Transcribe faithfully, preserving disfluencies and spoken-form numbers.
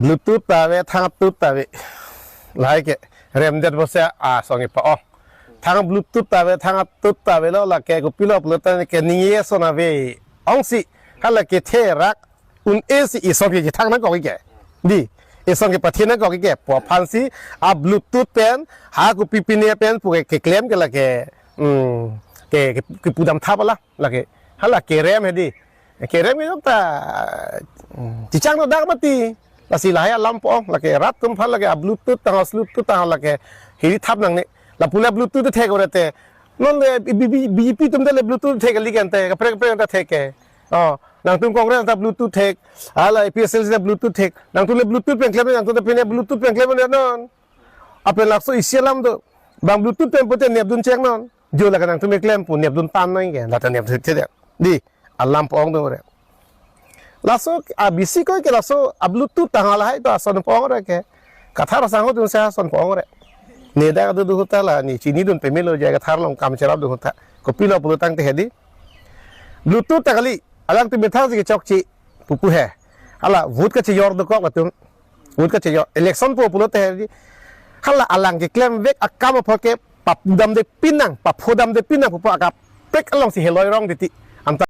Bluetooth ta ave, thang tut ta ave. Lahai ke remdet bose ason kepa-ong. Thang Bluetooth ta ave, thang tut ta avelo, lake kopilo pulote ke ningje ason ave. Ongsi, hala kethe rak un-e si ison ke kethang nangkok ke. Dei, ison kepathe nangkok ke. Pu aphansi a Bluetooth pen, ha kopi pine pen pu ke keklem ke lake, hmm, ke, ke, kepudam thap alam lake. Hala kerem he dei. Kerem ke jok ta, hmm, chechang no dak mati. Lasi lahai alam pu-ong, lake rat atum aphan lake a Bluetooth tang, Bluetooth tang lake hiri thap nangne. Lapu le Bluetooth thek ore te. Non le B-, B-, B J P atum te le Bluetooth thek kali kan te, kaprek kaprek ta thek ke. Oh, nangtum Congress ta Bluetooth thek, hala A P H L C ta Bluetooth thek. Nangtum le Bluetooth pen klem, nangtum ta pine Bluetooth pen klem non. Apen laso isi alam do. Bang Bluetooth pen pute nepdun chek non. Jo lake nangtum keklem pu nepdun tan nang ke, lata nepdun chek. Dei, alam pu-ong do re. Laso a bisi ko ke laso a Bluetooth tang lahai to ason pu-ong re ke. Kathar asangho atum si ason pu-ong re. Ne dak do do ahut ta la, ne chinidun pamelo, jai Kathar along kam cherap do ahut ta. Kopilo pulo tangte he dei. Bluetooth ta kali, alangtum methang si kechokche pupu he. Hala vote kachejor dokok atum. Vote kachejor. Election po pulote he dei. Hala alang keklem vek akam aphan ke papudamde pinang, paphodamde pinang pupu akaprek alongsi heloi rong titi.